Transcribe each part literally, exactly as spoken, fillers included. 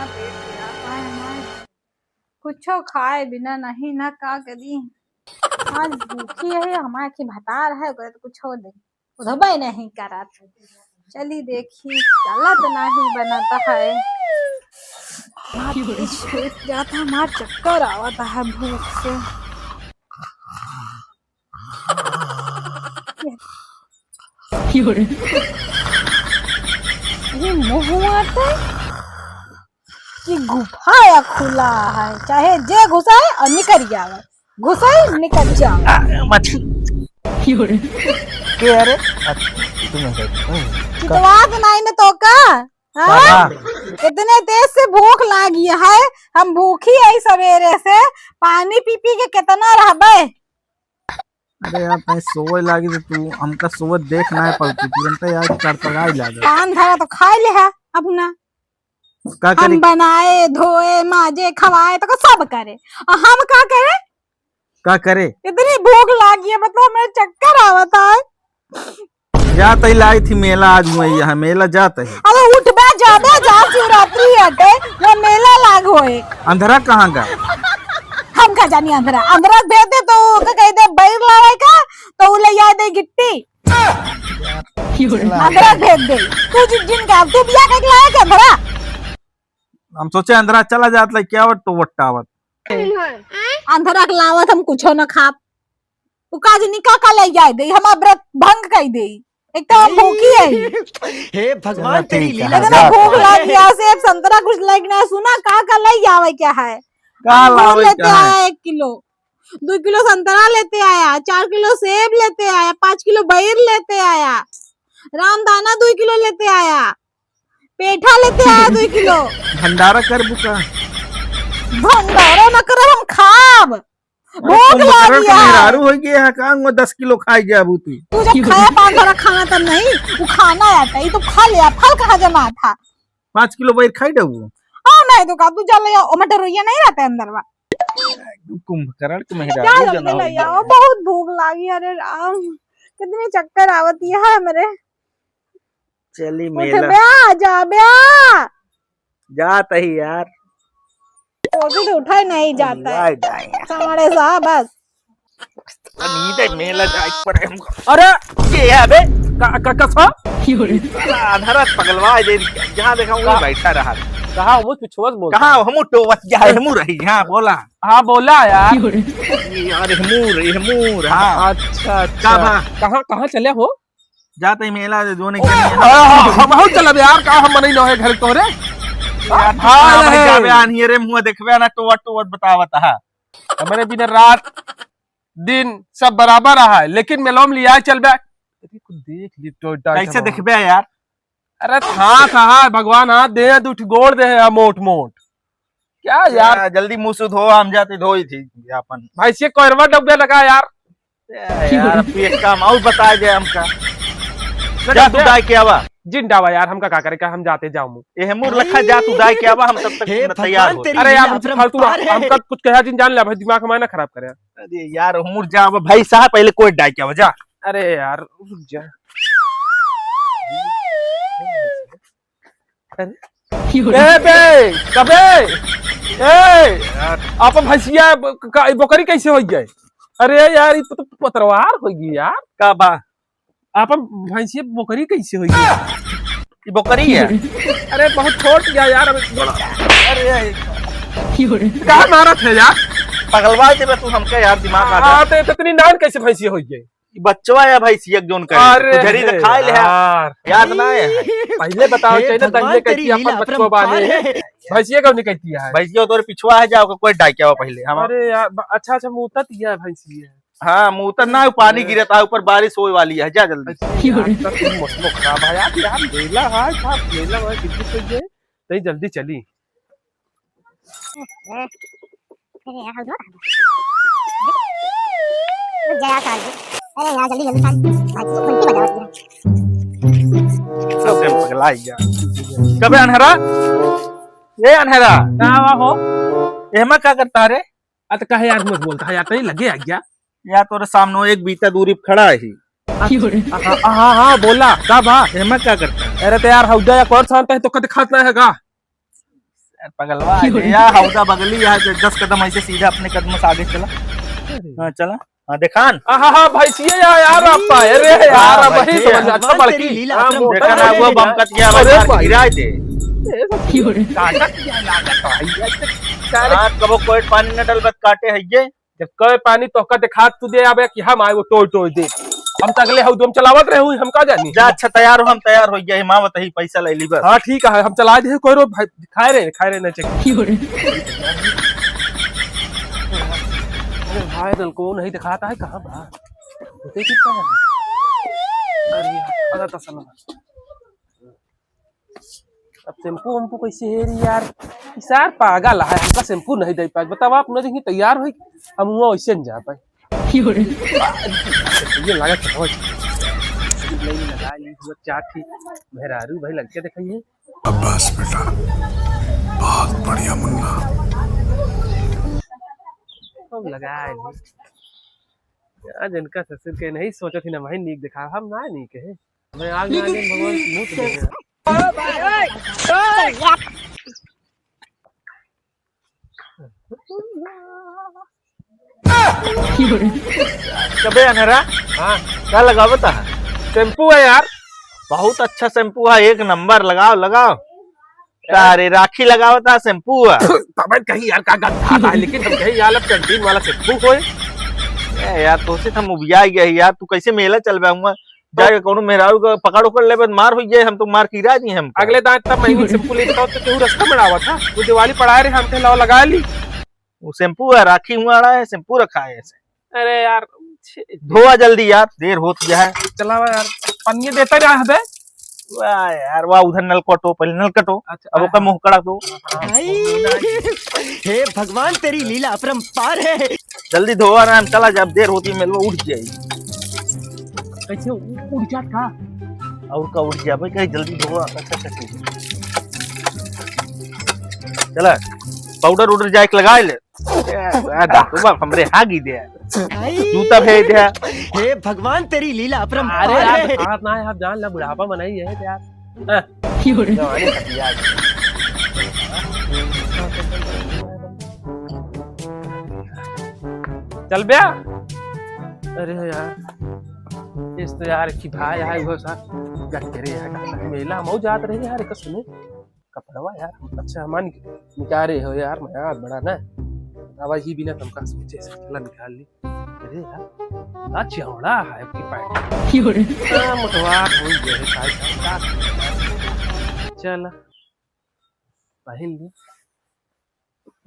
पेट पिरात है हमार। कुछो खाए बिना नहीं ना का करी। आज भूखी है हमार की भतार है, ओकरे तो कुछो दे। उधबे नहीं करत। चली देखी, चलत नहीं बनत है। हमार पेट जात है, हमार चक्कर आवत है भूख से। ये मुंह आटे कि गुफा या खुला है, चाहे जे घुसाए और निकल जावे, घुसाए निकल जावे। आ, मछली। के अरे? अच्छा, तुम ऐसे, हम्म, चितवात नहीं न तो का? हाँ? का? इतने तेज से भूख लागी है, हम भूखी है सवेरे से, पानी पी पी के कितना रहबे। अरे यार, तैं सोए लागी तो तू हमका सोए देख ना पाऊ, तू तुरंत यार तड़तड़ाई लागे। पान धरा तो खाए ले है अपना। का हम करे? बनाए, धोए, माजे, खवाए तो सब करे, और हम का करे? का करे? इतनी भूख लागी है, मतलब मेरे चक्कर आवत है। जात ही लाई थी मेला, आज हुआ यहाँ मेला जात ही। अरे उठबे जाबे, जा शिवरात्रि हटे, वो मेला लाग होए। अंधरा कहाँ का? हम का जानी अंधरा, अंधरा भेज दे तो ओके कह दे बैर लावे का, तो उ ले आ दे गिट्टी। अंधरा भेज दे। तू जिन, जिन का, तू बिया के लाए के अंधरा? हम सोचे अंधरा चला जात लाई क्या वट तो वट्टावत। अंधरा के लावत हम कुछो न खाब। उ का जनी का का ले जाए दे, हमार व्रत भंग कर दे। एक तो हम भूखी है। हे भगवान, चलो, तेरी ठीक है, लीला अरे जा। भूख लाग गया, सेब संतरा कुछ लाइक ना सुना, का का ले जावे क्या है? का अंगूर लावे लेते क्या है? आया एक किलो, दो किलो संतरा लेते आया, चार किलो सेब लेते आया, पाँच किलो बैर लेते आया, रामदाना दो किलो लेते आया, पेठा लेते आया दो किलो। भंडारा करबू का? भंडारा न करब, हम खाब। अरे, भूख कुंभकर्ण लागी के है। मेहरारू होई गए है का? वो दस किलो खाई गया अबू तू। तू जब खाया पाँच सारा खाना तब नहीं, वो खाना आता है, ये तो खा लिया, फल कहाँ जमा था? पाँच किलो बैर खाई डबू। हाँ, नहीं तो का, तू चल ले, ओ मटर रोइया नहीं रहता है अंदर बा। कुंभकर्ण के मेहरारू जा जल्दी जना ले होई आओ, गए। बहुत भूख लागी, अरे राम, कितने चक्कर आवत है हमरे। चली उठ मेला। ब्या, जा ब्या। जात ही यार। वो भी तो उठाए नहीं जाता है। वाह, जाए। साढ़े सहा बस। नींद है, मेला जाए पड़े हमको। अरे! ये है बे? का, का, का था? साला आधा रात पगलवा दे, जहाँ देखा वहीं का? बैठा रहा। कहाँ वो पिछुआ से बोलता कहाँ है? हम टोवत जा है, हम रही, हाँ, बोला। हाँ, बोला यार। ये यार, हमूर, हमूर, हाँ। अच्छा, अच्छा। का बा? कहाँ, कहाँ चले हो? जाते ही मेला दे, जोने के लिए। हाँ, हाँ, हम, हम चलब यार, का हम मनई न है घर तोहरे? यार, हाँ, हाँ, भाई, है। जाबे आनी रे, मुँह देखबे ना, टोवत, टोवत बतावत, हाँ। हमरे बिना रात, दिन सब बराबर रहा है, लेकिन मेलवा में लिया चलबे। अरे, कुछ देख ली, टोय टाय कैसे सब। देखबे यार? अरे, था कहाँ है भगवान, हाथ दे, दू ठो गोड़ दे है, मोट, मोट। क्या यार? यार, जल्दी मुँह सुध हो, हम जाते धोई थी अपन। भाई, से कोयरवा डब्बे लगा यार। ए, यार, अब तू एक काम और बता दे हमका। जा तू डाय के आवा। जिन डावा यार, हमका का करे का, हम जाते जाओ मु। ए, हमूर लखा जा तू डाय के आवा, हम तब तक हे तैयार भगवान, हो। तेरी अरे यार, लीला हमसे फालतू, अपरंपार है। हमका कुछ कहा जिन जान ले भाई, दिमाग हमारा ना खराब करे। अरे यार, हमूर जा, अब भाई साहब पहले कोई डाय के आवा, जा। अरे यार, रुक जा। अरे। ए बे, कबे? ए, यार। अपन भैंसिया ब-, का, बोकरी कैसे हो गए? अरे यार, ये तो पतरवार हो गई यार। का बा? अपन भैंसिया बोकरी कैसे हो गई? ये बोकरी है? अरे बहुत छोट गया यार, अबे बड़ा। अरे, कहाँ मारत है यार? पगलवा देबे तू हमके यार, दिमाग आ हाँ, जा। तो इतनी नान कैसे भैंसिया हो गई? ई बच्चवा या भैंसिया के जोन करे, अरे तू झरी त खाए ले है। यार। याद ना है। पहले बताओ हे चाहिए ना, भगवान, दहिए तेरी कहती अपन लीला बच्चों अपरंपार बाने। है। भैंसिया कौन कहती है? भैंसिया तोरे पिछुआ है, जाओ कोई डाय के आवा पहले। हम अरे यार, ब-, अच्छा, अच्छा, मूतत ही है भैंसिया। हाँ, मूतत ना, पानी गिरत है, ऊपर बारिश होए वाली है, जा जल्दी। अच्छा, यार, तब तुम मौसम खराब है यार, यार, मेला है, साहब, मेला है, बिल्कुल सही है। नहीं, जल्दी चली। अरे यार, रुक जा यार, साल। अरे यार, जल्दी, जल्दी, साल। भाई, ये घंटी बजावत है। सब दिन पगला ही गया। कबे अनहरा? ए अनहरा। का हुआ हो? एमा का करता रे? आ, तो काहे यार मत बोलता है यार, तनी लगे आ गया। या तोरे सामने एक बीता दूरी पे खड़ा है। हाँ, हाँ, हाँ, बोला, का बा? एमा का करता? अरे तो यार, हौदा या कौन शांत है, तो कद खात ना है का? यार, पगलवा है रे, यार, हौदा बगली है, जो दस कदम ऐसे सीधा अपने कदम से आगे चला। हाँ, चला। हाँ, देखान। हाँ, हाँ, हाँ, भैंसिया यार, यार, आपका है रे, यार, हाँ, आप वही भैंसिया। समझ, अच्छा, भगवान बड़की। तेरी लीला हाँ, अपरंपार देखा ना, है। वो बमकत गया, अरे बस भाई। गिरा दे। ये सब क्यों रे? काटत क्या लागत है? ये तो सारे हाँ, कबो कोई पानी न डलबत काटे है ये। जब कहे पानी तोहका देखा तू दे आबे कि हम आए वो टोय टोय दे। हम तो अगले हऊ दम चलावत रहे हुई, हम का जानी। जा, अच्छा तैयार हो, हम तैयार हो गए, माँ बताई पैसा ले ली बस। हाँ, ठीक है, हम चला दे, कोई रो भाई, खाए रे, खाए रे, नहीं चेक। क्यों रे? अरे भाई, नलको नहीं दिखाता है, कहाँ बा? उसे कितना है? अरे, आधा तसला। अब shampoo वैम्पू कैसे है रे यार? ई सार पागल है, हमका shampoo नहीं दे पाए। बतावा, अपना देखी तैयार होई, हम हुआ वैसे न जा पाए। क्यों रे? ये लागत है, लगा ली हुआ चार ठी मेहरारू भाई लड़के देखाइए। अब्बास बेटा, बहुत बढ़िया मुन्ना। हम लगा ली। आज इनका ससुर के नहीं सोचत ही ना भाई, नीक देखा, हम ना नीक है। मैं आग में आगे भगवान मुंह तो देखे। कबे अनहरा? हाँ। का लगावत है? Shampoo है यार। बहुत अच्छा shampoo है, एक नंबर, लगाओ, लगाओ। अरे राखी लगावत है, shampoo है। तब कहीं यार का गंदा था, लेकिन हम कहीं यार अब canteen वाला shampoo होए। ए यार, तोसे तो हम उबिया गए यार, तू कैसे मेला चलबे हुआ? जाके कौनो मेहरारू का पकड़ उकड़ लेबे, मार होई जाए, हम तो मार गिरा दी हम। अगले दांत तब महंगी shampoo लेके आओ तो केहू रास्ता में आवा था, वो दिवाली पड़ाए रहे, हम कहे लाओ लगा ली। वो shampoo है, राखी हुआ रहा है, shampoo रखा है ऐसे। अरे यार, छी। धोआ जल्दी यार, देर होत गया है। चला यार, पनिया देता रहा है बे। वाह यार वाह, उधर नल कटो, पहले नल कटो। अच्छा, अब ओकर हाँ। मुंह कड़ा दो। हाँ। हे भगवान, तेरी लीला अपरंपार है। जल्दी धोआ ना, हम चला, जब देर होती है, मेलवा उठ जाई। कैसे उ-, उठ जात का? और का उठ जाबे, कहीं जल्दी धोआ। अच्छा, अच्छा, ठीक है। चला, powder उडर जाए के लगाए ले। ए, आ, दांतवा हमरे हागी दे। जूता भेज दे। हे भगवान, तेरी लीला अपरंपार अरे यार, है। खात ना है, आप जान ला, बुढ़ापा मनाई है यार। हाँ। क्यों रे? जवानी खतिया है। चल बे। अरे यार, इस तो यार की भाई आए, वो साथ गट्टे रे यार, मेला मऊ जात रहे यार, एक सुने। कपड़वा यार, अच्छा, हमार निक-, निकारे हो यार, मैं हाथ बड़ा ना। अब ही बिना तुमका सोचे से चला निकाल ली। अरे यार, ना चौड़ा है आपकी पैंट। क्यों रे? हाँ, मोटवा हो गए है, का, का, का। चला, पहन ली।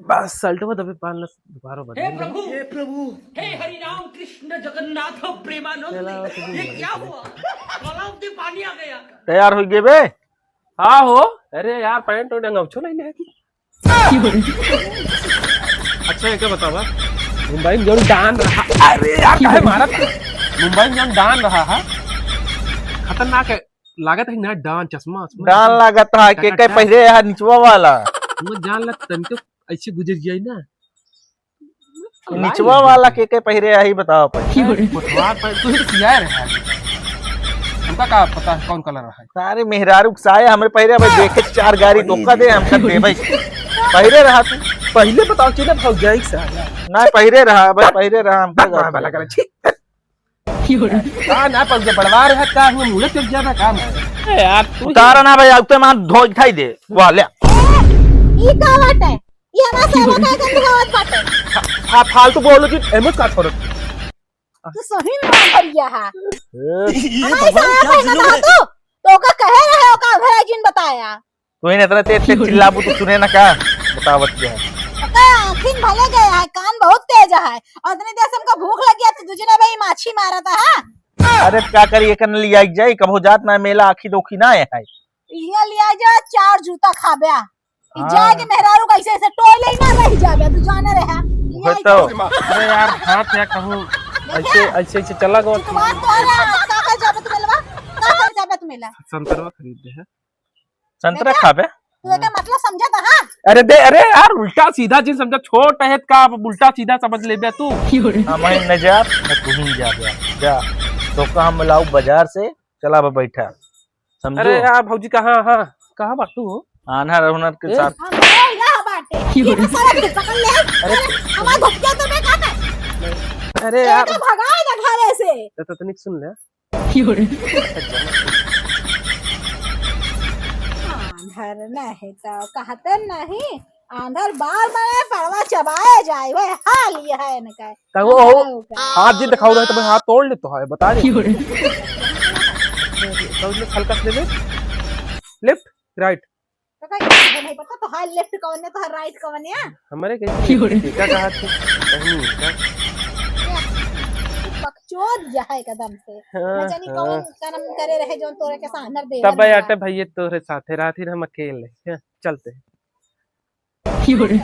बस, शर्टवा दबे पान ला, दोबारा बदल हे ले। प्रभु, हे प्रभु, हे हरि राम कृष्ण जगन्नाथ प्रेमानंद, चला, ये क्या हुआ? गला में पानी आ गया। तैयार हो गए बे? हाँ हो। अरे यार, पैंट और डंगा उछो नहीं लेगी। अच्छा, ये क्या बतावा? मुंबई में जौन डान रहा, अरे यार, काहे मारत है? मुंबई में जौन डान रहा है, खतरनाक है, लागत है ना डान, चश्मा, चश्मा। डान लागत है, के के टका। पहले है निचवा वाला। वो जान लग तन के ऐसे गुजर जाए ना। निचवा वाला के के पहिरे आही, बताओ पहले। कोटवार पर तू ही तो सियाए रहे। हमका का पता है कौन कलर रहा है? सारे मेहरारू के साया हमरे पहिरे, भाई देखे चार गारी धोखा दे, हमका दे भाई। पहिरे रहा तू। पहले बताओ, चीना भौजाई के साया। ना, पहिरे रहा भाई, पहिरे रहा, हमका ना, का ना, पता? छी। का ना, पर जब बड़वा रहा, का हुआ, मुँह चल जाना काम है। ए यार, तू उतारा ना भाई, अब तो मार धो दिखाई दे। वाह, ले। ई का बाटे? ई हमार साया का गंध आवत बाटे। फा-, फालतू बोलो जी, एमे का छोड़त? तू सही में मार भरिया है। ए। हमारी साया पहनत रहा तू, तो ओका कहे रहे, ओका अंधरा जिन बताया। तू ही इतना तेज तेज चिल्लाबू, तू सुने ना का? बतावत क्या है? ओका आँखिन भले गया है, कान बहुत तेज है। और इतनी देर से हमका भूख लगी है, तो दूजने भाई माछी मारत है। अरे का करी, एक न लिया जाई, कबो जात ना मेला, आँखी दोखी ना है। इहाँ लिया जा, चार जूता खाब्या। ई हाँ। जाए के मेहरारू कैसे ऐसे टोले ही ना रह जाब्या, तू जाने रहा। वह तो। अरे यार, बात क्या कहूँ, ऐसे, ऐसे, ऐसे चला गो। तुम्हार तो आ रहा, का कर जाबे तू मेलवा? का कर जाबे तू मेला? संतरवा खरीद दे है। संतरा बेटा, खाबे? तू एकर मतलब समझत हा? अरे दे, अरे यार, उल्टा सीधा चीज समझा, छोट है का, अब उल्टा सीधा समझ लेबे तू। हम ही न जाब, न तू ही जाबे। जा, तो का हम लाऊ बाजार से, चला बे बैठा। समझो? अरे यार भौजी, कहाँ, हाँ, कहाँ बाटू हो? आन्हर उन्हर के ए? साथ। हाँ, भैया, ये तो सारा फिर पकड़ ले। अरे। हमारा धोतिया तो बेकार है। अरे यार। तो भगाए ना घरे से। तो तनिक सुन ले। आंधर नहीं तो कहते नहीं, आंधर बार बार पड़वा चबाए जाए, वह हाल ये है इनका। तो वो हो, आंधर का। हाथ जी दिखाओ रहे तो मैं हाथ तोड़ लेता है, बता दे। तो उसमें हल्का से ले ले। लेफ्ट, राइट। तो कहीं नहीं पता तो हाल लेफ्ट कौन है, तो हाल राइट कौन है? हमारे कहीं क्यों रे? टीका कहा थे? कहीं का? बकचोद यह है एकदम से। हाँ, न जानी हाँ। कौन कर्म करे रहे जो तोरे के सामने दे तब रहा। आटे भैया तोरे साथे रात ही हम अकेले। हाँ, चलते हैं। क्यों रे?